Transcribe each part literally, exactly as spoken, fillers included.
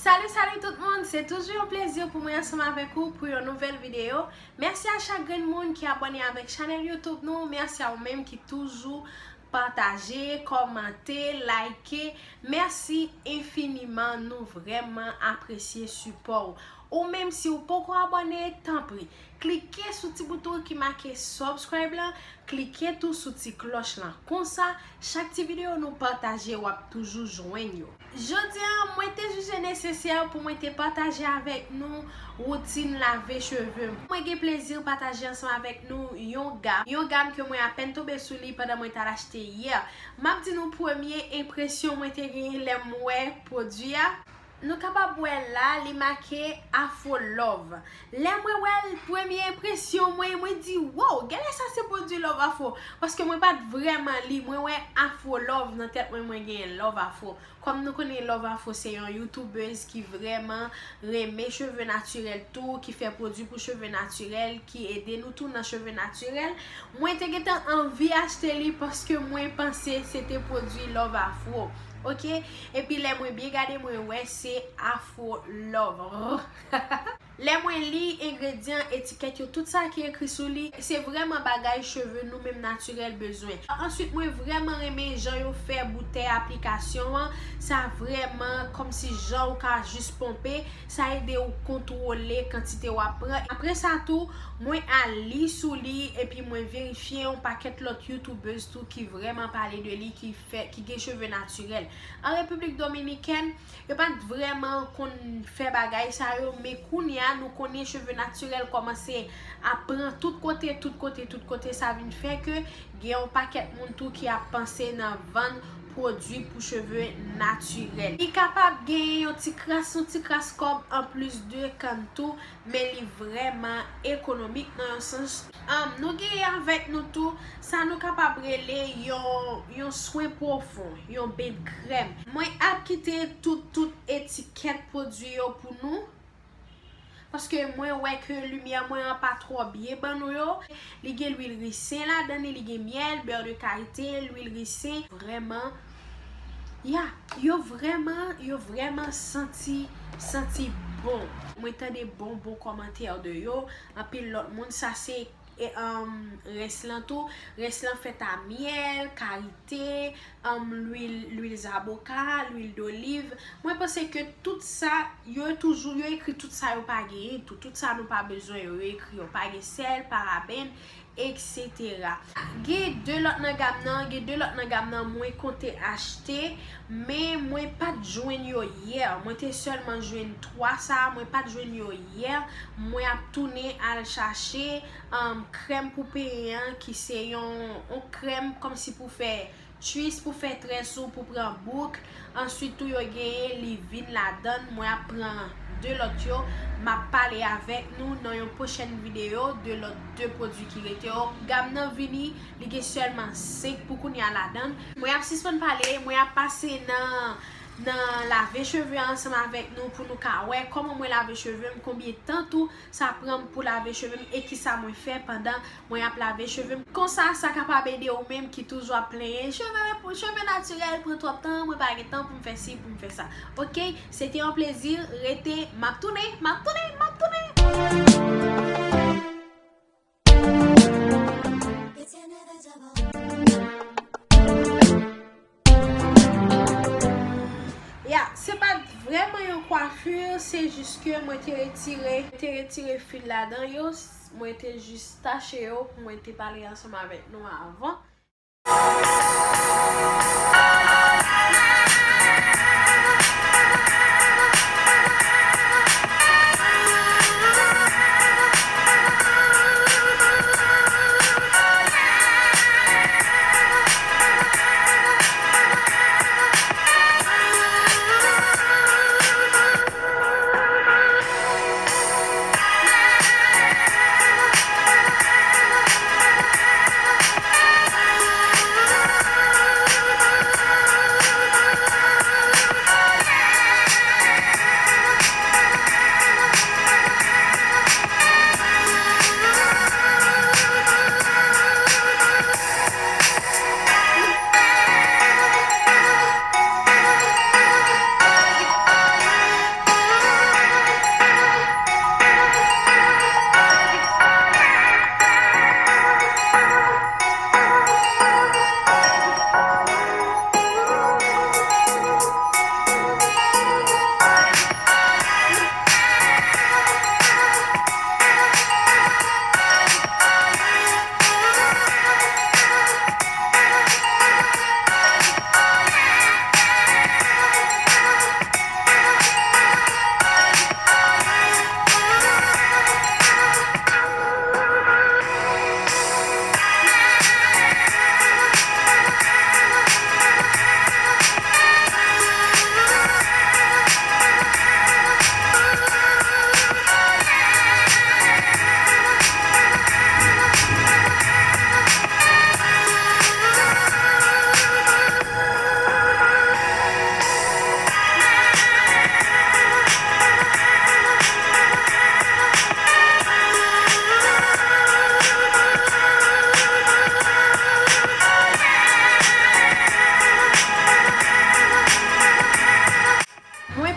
Salut, salut tout moun! Se toujou yon plezi pou mwen ansanm avèk ou pou yon nouvèl videyo. Mèsi a chak grenn moun ki abòne avèk chanèl YouTube nou. Mèsi a ou menm ki toujou pataje, kòmante, like. Mèsi enfiniman, nou vrèman apresye sipò w. Ou menm, si w poko abòne, tanpri, klike sou ti bouton ki make subscribe lan, klike tou sou ti klòch lan. Konsa, chak ti videyo nou pataje, w ap toujou jwenn yo. Jodi a, mwen te jije nesesè pou mwen te pataje avèk nou woutin lave cheve m. Mwen gen plezi pataje ansanm avèk nou yon gam, yon gam ke mwen apèn tonbe sou li pandan mwen t al achte yè. M ap di nou premye enpresyon mwen te genyen lè m wè pwodui a. Nou kapab wè la, li make Afro Love. Lè mwen wè l, premye enpresyon mwen, mwen di, wow, genlè sa se pwodui Love Afro. Paske mwen pa t vrèman li, mwen wè Afro Love nan tèt mwen, mwen genyen Love Afro. Kòm nou konnen Love Afro se yon youtubèz ki vrèman renmen cheve natirèl tou, ki fè pwodui pou cheve natirèl, ki ede nou tou nan cheve natirèl. Mwen te gentan anvi achte li paske mwen panse se te pwodui Love Afro. Oke? Epi lè mwen byen gade, mwen wè se Afro Love. Lè mwen li engredyan, etikèt yo, tout sa ki ekri sou li, se vrèman bagay cheve nou menm natirèl bezwen. Answit, mwen vrèman renmen jan yo fè boutèy aplikasyon an. Sa vrèman kòmsi jan ou ka jis ponpe. Sa ede ou kontwole kantite w ap pran. Apre sa tou, mwen al li sou li epi mwen verifye yon pakèt lòt youtubèz tou ki vrèman pale de li, ki fè, ki gen cheve natirèl. An Repiblik Dominikèn, yo pa t vrèman konn fè bagay sa yo, men kounye a, nou konnen cheve natirèl kòmanse ap pran tout kote, tout kote, tout kote, sa vin fè ke gen yon pakèt moun tou ki ap panse nan vann pwodui pou cheve natirèl. Li kapab gen yon ti kras, yon ti kras kòb anplis de kann tou, men li vrèman ekonomik nan yon sans. Ahn, nou genyen avèk nou tou sa nou kapab rele yon, yon swen pwofon, yon ben krèm. Mwen ap kite tout, tout etikèt pwodui yo pou nou. Paske mwen wè ke limyè mwen an pa twò byen ban nou yo. Li gen lwil risen ladan li, li gen myèl, beurre de karité, lwil risen. Vrèman, ya, yo vrèman, yo vrèman santi, santi bon. Mwen tande bon, bon kòmantè de yo. Anpil lòt moun, sa se e, um, rens lan tou. Rens lan fèt a myèl, karité, um, lwil, lwil zaboka, lwil doliv. Mwen panse ke tout sa, yo toujou, yo ekri tout sa yo pa genyen tou. Tout sa nou pa bezwen yo, yo ekri yo. Pa gen sèl, paraben, etsetera. Gen de lòt nan gam nan, gen de lòt nan gam nan mwen konte achte, men mwen pa t jwenn yo yè. Mwen te sèlman jwenn twa sa, mwen pa t jwenn yo yè. Mwen ap tounen al chache, um, krèm pou penyen an, ki se yon, yon krèm kòmsi pou fè twist, pou fè très ou, pou pran bouk. Answit tou, yo genyen leave-in ladan l. Mwen ap pran de lòt yo. M ap pale avèk nou nan yon pwochèn videyo de lòt de pwodui ki rete yo. Gam nan vini, li gen sèlman senk pou kounye a ladan l. Mwen ap sispann pale, mwen ap pase nan, nan lave cheve ansanm avèk nou pou nou ka wè kòman mwen lave cheve m, konbyen tan tou sa pran m pou lave cheve m e kisa mwen fè pandan mwen ap lave cheve m. Konsa, sa kapab ede ou menm ki toujou ap plenyen, cheve, cheve natirèl pran twòp tan, mwen pa gen tan pou m fè si, pou m fè sa. Oke, se te yon plezi, rete, m ap tounen, m ap tounen, m ap tounen. Ya, se pa t vrèman yon kwafi, se jis ke mwen te retire, te retire fil ladan yo, mwen te jis tache yo pou mwen te pale ansanm avèk nou avan.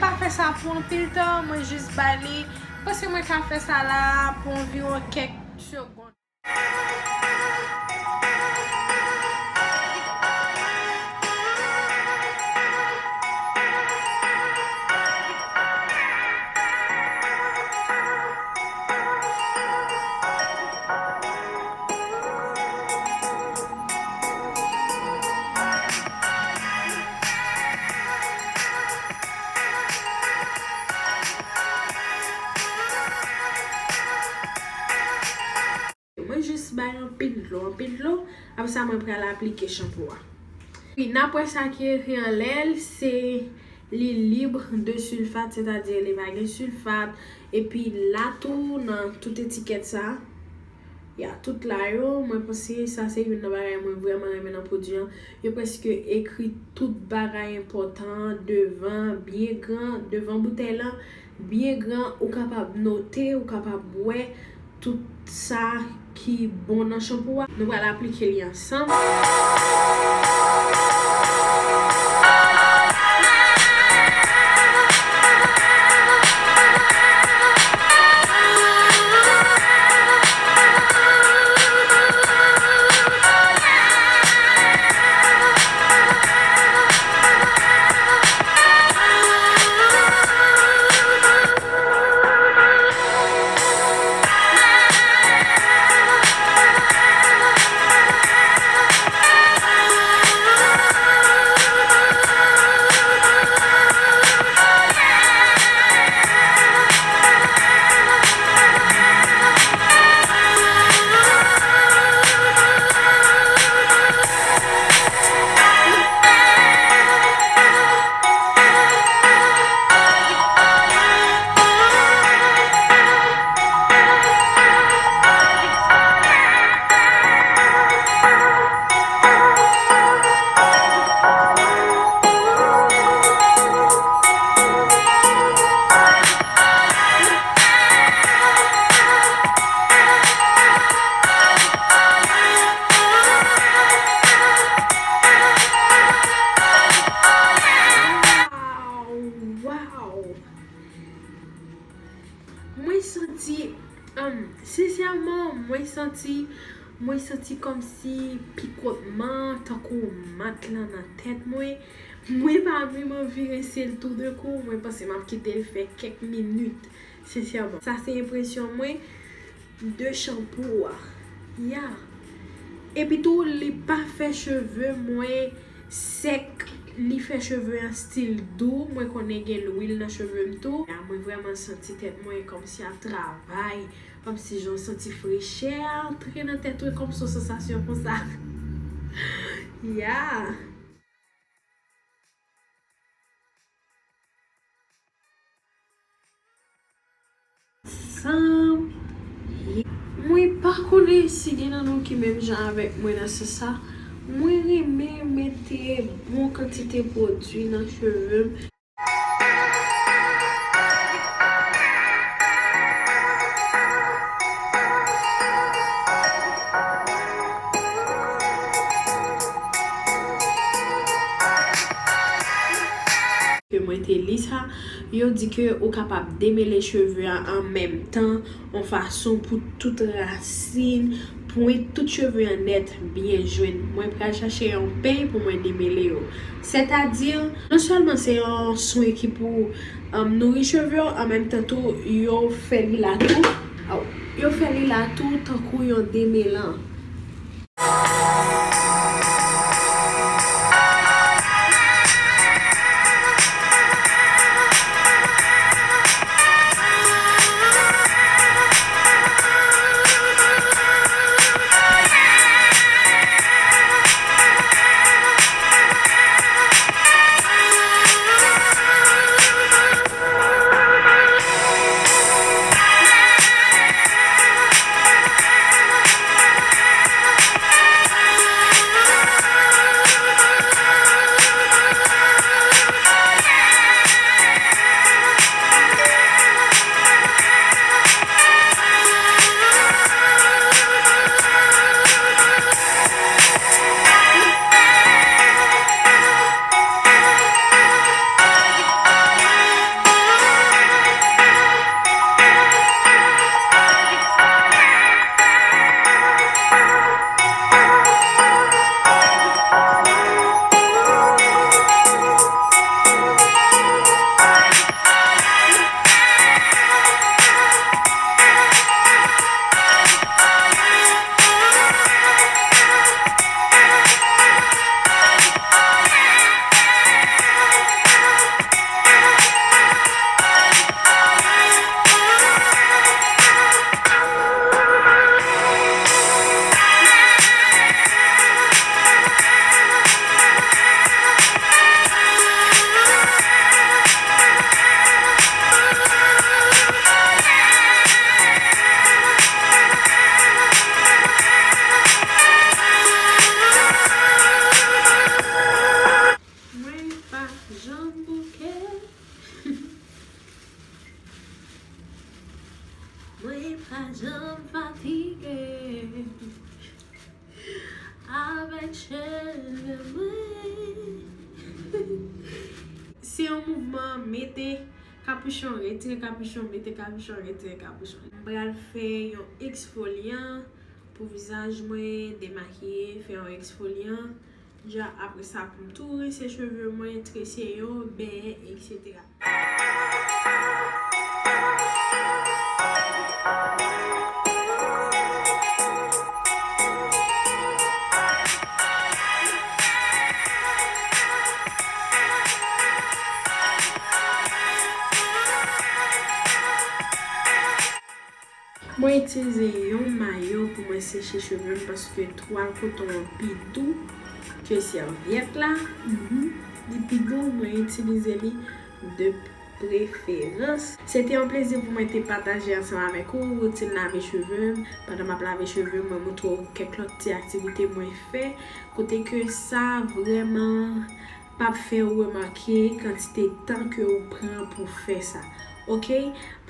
Pa fè sa pou anpil tan, mwen jis bay li. Paske mwen ka fè sa la pou anviwon kèk segonn. Mwen jis bay anpil dlo, anpil dlo. Apre sa, mwen pral aplike chanpou a. Wi, n ap wè sa ki ekri anlè l, se li libre de sulfate, sètadi li pa gen silfat. Epi la tou, nan tout etikèt sa, ya, tout la yo, mwen panse sa se youn nan bagay mwen vrèman renmen nan pwodui an. Yo prèske ekri tout bagay enpòtan devan, byen gran, devan boutèy lan, byen gran, ou kapab note, ou kapab wè tout sa ki bon nan chanpou a. Nou pral aplike li ansanm. Wow! Mwen santi, um, sensèman, mwen santi, mwen santi kòmsi pikotman, tankou mat lan nan tèt mwen. Mwen pa menm anvi rense l toudenkou, mwen panse m ap kite l fè kèk minit, sensèman. Sa se enpresyon mwen de chanpou a. Ya. Epi tou, li pa fè cheve mwen sèk, li fè cheve an stil dou. Mwen konnen gen lwil nan cheve m tou. Ya, mwen vrèman santi tèt mwen kòmsi ap travay, kòmsi jan w santi frechè a antre nan tèt ou, kòmsi yon sansasyon konsa. Ya. Sanm. Mwen pa konnen si gen nan nou ki menm jan avèk mwen nan sans sa. Mwen renmen mete bon kantite pwodui nan cheve m. Ke mwen te li sa, yo di ke ou kapab demele cheve a an menm tan, yon fason pou tout rasin, pwent, tout cheve a nèt byen jwenn. Mwen pral chache yon peny pou mwen demele yo. Sètadi, non sèlman se yon swen ki pou, um, nouri cheve w, an menm tan tou, yo fè li la tou. Aw, yo fè li la tou tankou yon demelan. Pa janm fatige avèk cheve mwen. Se yon mouvman mete kapichon, retire kapichon, mete kapichon, retire kapichon. M pral fè yon eksfolyan pou vizaj mwen, demakiye, fè yon eksfolyan. Ja apre sa, pou m tou rense cheve mwen, trese yo, benyen, etsetera. Mwen itilize yon mayo pou mwen seche cheve m paske twal koton an pi dou ke sèvyèt la. Mhm. Li pi dou, mwen itilize li de preferans. Se te yon plezi pou mwen te pataje ansanm avèk ou woutin lave cheve m. Pandan m ap lave cheve m, mwen montre w kèk lòt ti aktivite mwen fè, kote ke sa vrèman p ap fè w remake kantite tan ke w pran pou fè sa. Oke?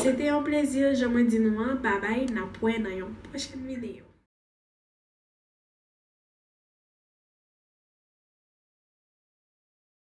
Se te yon plezi, jan mwen di nou an, babay, n ap wè nan yon pwochèn videyo.